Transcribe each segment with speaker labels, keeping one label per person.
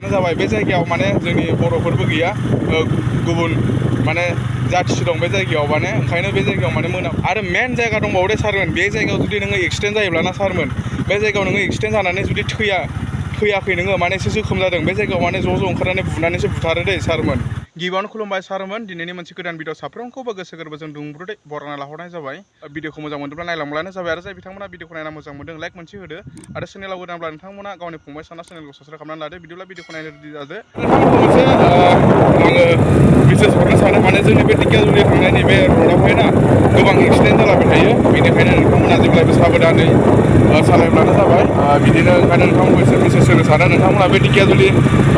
Speaker 1: जाबाय बे जायगायाव माने जोंनि बर'फोरबो गैया गुबुन माने जाथि दं बे जायगायाव माने ओंखायनो बे जायगायाव माने मोना आरो मेन जायगा दंबावो दे सारमोन बे जायगायाव जुदि नोङो एक्सिडेन्ट जायोब्लाना सारमोन बे जायगायाव नोङो एक्सिडेन्ट जानानै जुदि थैयाखै नोङो माने एसे जोखोम जादों बे जायगायाव माने ज' ओंखारनानै बुनानैसो बुथारो दे सारमोन गिबियावनो खुलुमबाय सारमोन दिनैनि मोनसे गोदान भिडिअ साफ्रोमखौबो गोसो गोरबोजों दुंब्रुदै बरायना लाहरनाय जाबाय भिडिअखौ मोजां मोनदोंब्ला नायलांब्लानो जाबाय आरो जाय बिथांमोना भिडिअखौ नायना मोजां मोनदों लाइक मोनसे होदो आरो चेनेलाव गोदानब्ला नोंथांमोना गावनि फंबाय साना चेनेलखौ साबस्क्राइब खालामनानै लादो बिदिब्ला भिडिअखौ नायनो रेडि जादो नोंथांमोनखौ मोनसे आङो मेसेज हरनो सानो माने जोंनि बे दिकियाजुलि थांनायनि बे रडआवहाय ना गोबां एक्सिडेन्ट जालाबाय थायो बेनिखायनो नोंथांमोना जेब्लायबो साबधानै सालायब्लानो जाबाय बिदिनो ओंखायनो नोंथांमोनखौ एसे मेसेज होनो सानो नोंथांमोना बे दिकियाजुलि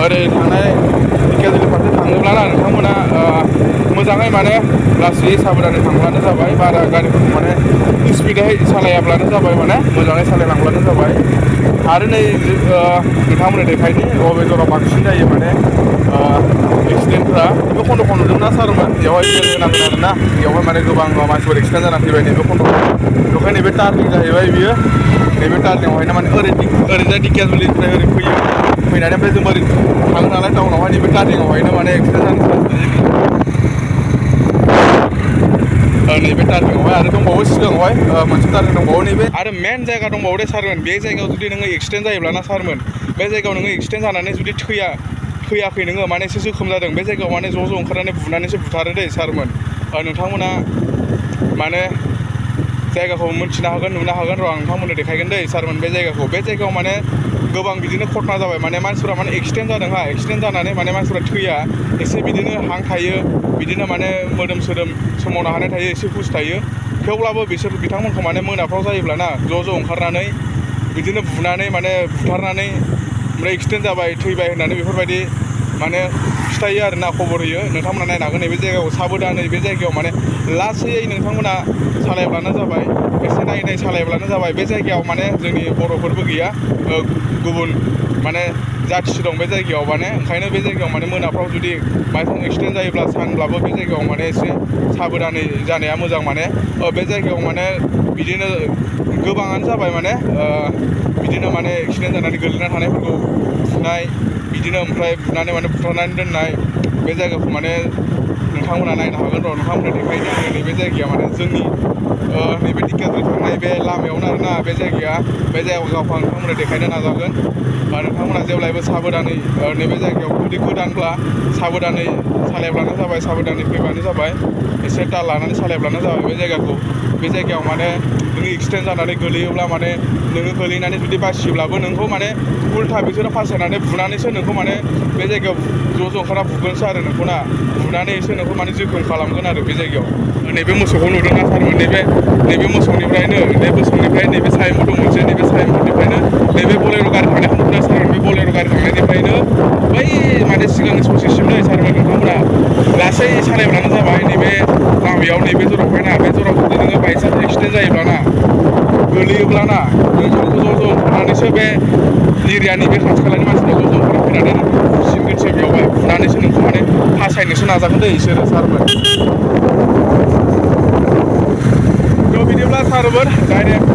Speaker 1: ओरै थांनाय दिकियाजुलि फारसे थाङोब्लाना नोंथांमोना मोजाङै माने लासै साबधानै थांब्लानो जाबाय बारा गारिफोरखौ माने स्पिडै सालायाब्लानो जाबाय माने मोजाङै सालायलांब्लानो जाबाय आरो नै नोंथांमोननो देखायनि बबे जराव बांसिन जायो माने एक्सिडेन्टफ्रा बे खन्द'खौ नुदोंना सारमोन बेवहाय बेल होनांगोन आरोना बेवहाय माने गोबां मानसिफोर एक्सिडेन्ट जानानै फैबाय नैबे खन्द'खौ बेवहाय नैबे टार्निं जाहैबाय बियो नैबे टार्निंआवहायनो माने ओरैजाय दिकियाजुलिनिफ्राय ओरै फैयो फैनानै ओमफ्राय जों ओरै थाङो नालाय टाउनावहाय नैबे टार्निंआवहायनो माने एक्सिडेन्ट जानो नैबे टार्निंआवहाय आरो दंबावो सिगाङावहाय मोनसे टार्निं दंबावो नैबे आरो मेन जायगा दंबावो दे सारमोन बे जायगायाव जुदि नोङो एक्सिडेन्ट जायोब्लाना सारमोन बे जायगायाव नोङो एक्सिडेन्ट जानानै जुदि थैयाखै नोङो माने एसे जोखोम जादों बे जायगायाव माने ज' ओंखारनानै बुनानैसो बुथारो दे सारमोन नोंथांमोना माने जायगाखौ मोनथिनो हागोन नुनो हागोन र' आं नोंथांमोननो देखायगोन दै सारमोन बे जायगायाव माने गोबां बिदिनो घटना जाबाय माने मानसिफोरा माने एक्सिडेन्ट जादोंहा एक्सिडेन्ट जानानै माने मानसिफोरा थैया एसे बिदिनो हां थायो बिदिनो माने मोदोम सोमावनो हानाय थायो एसे हुस थायो थेवब्लाबो बिथांमोनखौ माने मोनाफ्राव जायोब्लाना ज' ओंखारनानै बिदिनो बुनानै माने बुथारनानै ओमफ्राय एक्सिडेन्ट जाबाय थैबाय होननानै बेफोरबायदि माने खिथायो आरोना खबर होयो नोंथांमोना नायनो हागोन नैबे जायगायाव साबधानै बे जायगायाव माने लासैयै नोंथांमोना सालायब्लानो जाबाय एसे नायै सालायब्लानो जाबाय बे जायगायाव माने जोंनि बर'फोरबो गैया गुबुन माने जाथि दं बे जायगायाव माने ओंखायनो बे जायगायाव माने मोनाफ्राव जुदि बायचान्स एक्सिडेन्ट जायोब्ला सानब्लाबो बे जायगायाव माने एसे साबधानै जानाया मोजां माने बे जायगायाव माने बिदिनो गोबाङानो जाबाय माने बिदिनो माने एक्सिडेन्ट जानानै गोलैना थानायफोरखौ फुनाय बिदिनो ओमफ्राय बुनानै माने बुथारनानै दोननाय बे जायगाखौ माने नोंथांमोना नायनो हागोन र' नोंथांमोननो देखायनो आङो नैबे जायगाया माने जोंनि नैबे दिकियाजुलि थांनाय बे लामायावनो आरोना बे जायगाखौ आं नोंथांमोननो देखायनो नाजागोन नोंथांमोना जेब्लायबो साबधानै नैबे जायगायाव जुदि गोदानब्ला साबधानै सालायब्लानो जाबाय साबधानै फैबानो जाबाय एसे ताल लानानै सालायब्लानो जाबाय बे जायगायाव माने नोङो एक्सिडेन्ट जानानै गोलैयोब्ला माने नोङो गोलैनानै जुदि बासियोब्लाबो नोंखौ माने उल्था बिसोरो फासायनानै बुनानैसो नोंखौ माने बे जायगायाव ज' ओंखारना बुगोनसो आरो नोंखौ ना बुनानैसो नोंखौ माने जोखोम खालामगोन आरो बे जायगायाव नैबे मोसौखौ नुदोंना सारमोन नैबे मोसौनिफ्रायनो नैबे साइ मथ' मोनसे नैबे साइ मथनिफ्रायनो नैबे बलेर' गारि थांनायखौ नुदों सारमोन बे बलेर' गारि थांनायनिफ्रायनो बै माने सिगांनि ससेसिमनो सारमोन नोंथांमोना लासै सालायब्लानो जाबाय नैबे लामायाव नैबे जरावहाय ना बे जराव जुदि नोङो बायचान्स एक्सिडेन्ट जायोब्लाना गोलैयोब्लाना नोंथांखौ ज' ओंखारनानैसो बे एरियानि बे खाथि खालानि मानसिफ्रा ज' ओंखारना फैनानै नोंखौ बुसिनगोनसो बेयावहाय बुनानैसो नोंखौ माने फासायनोसो नाजागोन दै इसोरो सारमोन थ' बिदिब्ला सारमोन डाइरेक्ट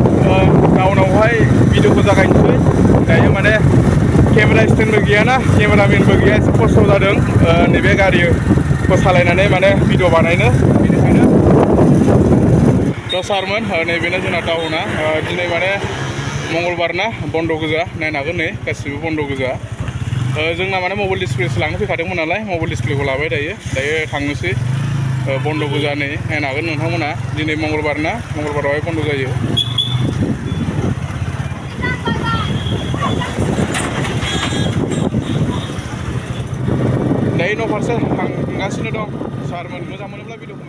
Speaker 1: टाउनावहाय भिडिअखौ जागायनोसै दायो माने केमेरा स्टेन्डबो गैयाना केमेरामेनबो गैया एसे खस्थ' जादों नैबे गारिखौ सालायनानै माने भिडिअ बानायनो बेनिखायनो थ' सारमोन नैबेनो जोंना टाउना दिनै माने मंगलबार ना बन्द' गोजा नायनो हागोन नै गासिबो बन्द' गोजा जोंना माने मबाइल डिसप्लेसो लांनो फैखादोंमोन नालाय मबाइल डिसप्लेखौ लाबाय दायो थांनोसै बन्द' गोजा नै नायनो हागोन नोंथांमोना दिनै मंगलबार ना मंगलबारावहाय बन्द' जायो दायो न' फारसे थांगासिनो दं सारमोन मोजां मोनोब्ला भिडिअखौ